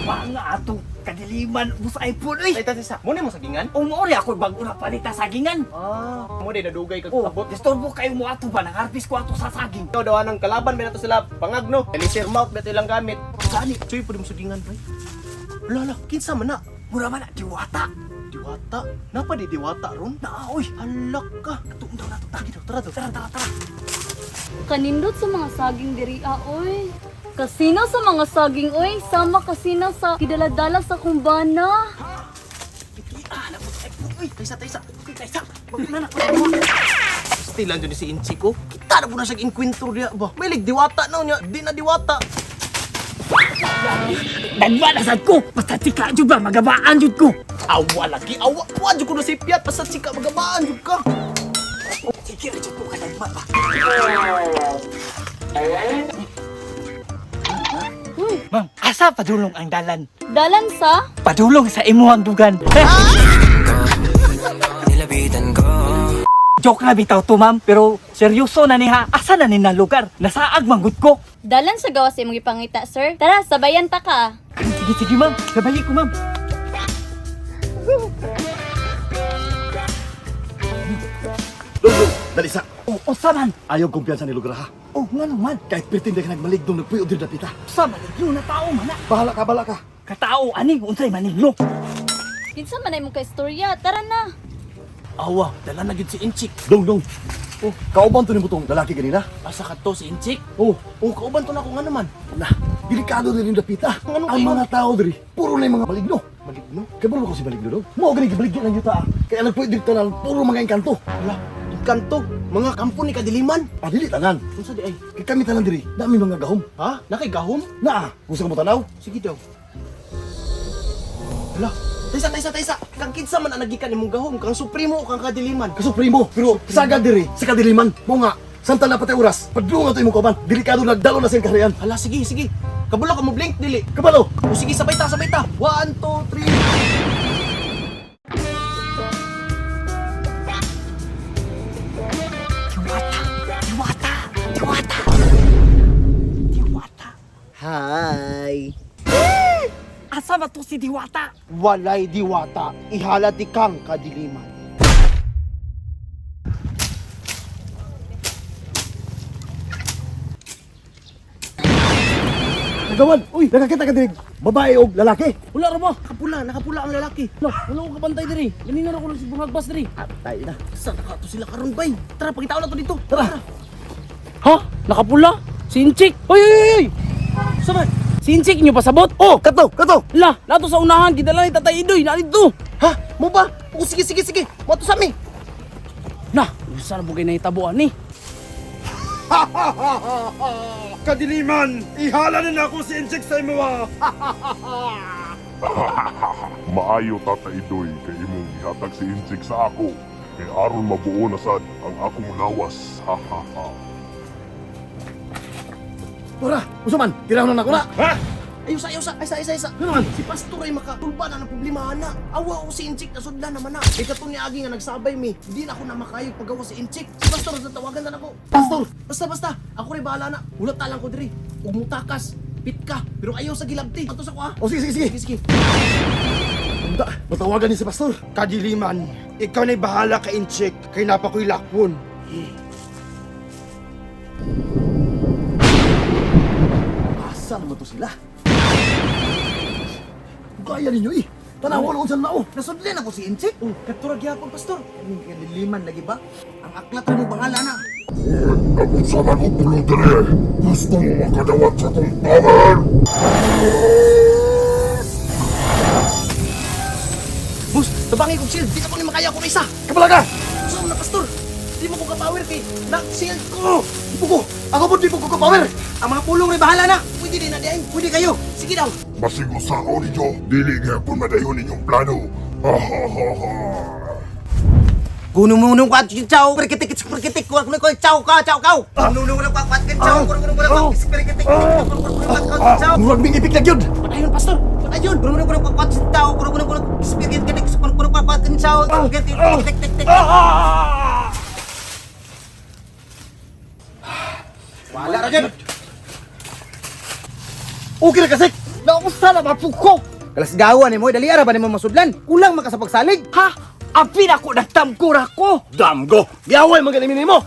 Mga atong kadiliman mo sa iPhone oy. Ay, tata, mo na mo sagingan? O mo rin ako bago na palita sagingan. Ah, mo di nadugay kag Oh, abot. disturbo kayo mo ato ba nang harvest ko ato sa saging. Ikaw daw anang kalaban ba nato sila pangagno. Laser mouth ba ilang gamit. Gani, Chuy pud mo sagingan bay. Ala ala, kinsa man na? mura man na diwata. Diwata. Napa di diwata ron? Naa oy. Alak ka. Tuon daw nato ta. Sige daw, tara daw. Tara tara tara. Kanindot sa mga saging diri ah, oy. Kasino sa mga saging oy, sama kasino sa kidaladala sa kumbana. Ah, na mo sa iPhone oy. Taysa, taysa. Okay, kaysa. Bago na na. Still lang ni si Inchi ko. Kita na po na siya inkwentro diya ba. May lig diwata na niya. Di na diwata. Dagma na sad ko. Basta tika jud ba magabaan jud ko. Awa lagi, awa. Wa jud ko na si Piat basta sika magabaan jud ka. Sige ra jud ko kadagma ba. Uy, Ma'am, asa padulong ang dalan? dalan sa Padulong sa imuhang dugan. Nilapitan ko. Joke na bitaw to, ma'am, pero seryoso na niha. Asa na ni na lugar? Nasaag manggod ko. dalan sa gawas imong gipangita, sir. Tara, sabayan ta ka. Sige, sige, ma'am. Sabay ko, ma'am. Dong, dali sa. Oh, usa man. Ayaw kumpiyansa ni lugar ha. Oh, nga naman. Kahit pretende ka nagmaligdong nagpuyo diri dapita. Usa maligno na tao man na. Bahala ka, bahala ka. Katao ani unsay manigno. Kinsa man ay imong kaistorya? Tara na. Awa, dala na gyud si Inchik. Dong, dong. Oh, kauban to nimo tong lalaki ganina. Asa ka to si Inchik? Oh, Oh, kauban to na ako nga naman. na, delikado diri dapita. Ano Ang kayo? mga tao diri, puro na yung mga maligno. Maligno. Kay balo ko si maligno dong. Mao gani gibaligya ng yuta. Ah. Kaya nagpuyo diri tanan puro mga engkanto. Ala, engkanto. Mga kampo ni kadiliman. Ah, dili tanan. Unsa di ay? Kay kami tanan diri, nami mga gahom. Ha? Nakay gahom? Naa, gusto ka mo tanaw? Sige daw. Ala, taysa, taysa, taysa. Kang kinsa man ang nagikan imong gahom, kang supremo o kang kadiliman. Kasuprimo, pero sagad diri sa kadiliman. Mo nga, samtang napatay oras, padulong ato imong kauban. Delikado nagdalo na sa iyang kaharian. Ala, sige, sige. Kabulo ka mo blink dili. Kabalo. O sige, sabay ta, sabay ta. 1, 2, 3. Diwata, diwata, diwata. Diwata. Hi. Asa ba to si Diwata? Walay diwata, ihalat ikang kadiliman. Nagawan, uy, nakakita ka diri. Babae og lalaki. Wala ra ba? Nakapula, nakapula ang lalaki. Wala, wala ko kabantay diri. Ganina ra ko lang si Bungagbas diri. Atay na. Sa nakato sila karon bay. Tara, pakitaon na to dito. Tara. Ha? Nakapula? Si Inchik. Oy, oy, oy, oy. Saman. Si Inchik inyo pasabot? Oh, kato, kato. La, nato sa unahan gidala ni Tatay Idoy na dito. Ha? Mo ba? O sige, sige, sige. Mo to sa mi. Na, usa na bugay nahitabo ani. Kadiliman, ihala na nako si Inchik sa imuha. Maayo Tata Idoy kay imong gihatag si Inchik sa ako. Kay aron mabuo na sad ang akong lawas. Ha ha ha. Tara, usa man, tirahan na nako na. Ayusa, ayusa, aysa, aysa, aysa. Ano man? Si Pastor ay makatulba na ng problema na. Awa o si Inchik nasudlan naman na. Kay kato ni Agi nga nagsabay mi. Di na ako na makayog pagawa si Inchik. Si Pastor sa tawagan na nako. Pastor, Basta basta, ako rin bahala na. Hulat talang ko diri. Ug mutakas, pit ka, pero ayaw sa gilabti. Ato sa ko ah. O sige, sige, sige. Sige, sige. Unta, matawagan ni si Pastor. Kadiliman, ikaw na'y bahala ka Inchik, kay napako'y lakwon. Asa naman to sila? Gaya ninyo eh. Tanawa na unsan nao. Nasudlan ako si Inchik. Oh, katura gyapon Pastor. Kaning kadiliman lagi ba? Ang aklat ra mo bahala na. Nagunsa man og tulo dire. Gusto mo makadawat sa akong power? Bus, tabangi kog shield. Di na ko ni makaya ko isa. Kabalaga! Saan na Pastor? Di mo ko ka-power kay na shield ko. Buko! Ako po di ko ka power! Ang mga pulong rin bahala na. Pwede din na diay. Pwede kayo. Sige daw. Basig usaon ninyo, dili gyapon madayon inyong plano. Ha ha ha ha. Kuno mo ka chow perkitik perkitik ko ko chow ka chow kaw. Kuno mo ka ka chow kuno mo ka perkitik kuno ka chow. Murag ming ipik na gyud. Padayon pastor. Padayon. Kuno mo ka chow kuno kuno perkitik kuno kuno ka chow perkitik tik tik tik. Wala ra gyud. Okay ra kasik. Nausa na mapuko. Kalasgawan nimo, dali ara ba nimo masudlan? Kulang man ka sa pagsalig. Ha? Abi na ko nagtamkura ko. Damgo. Giaway man gani nimo.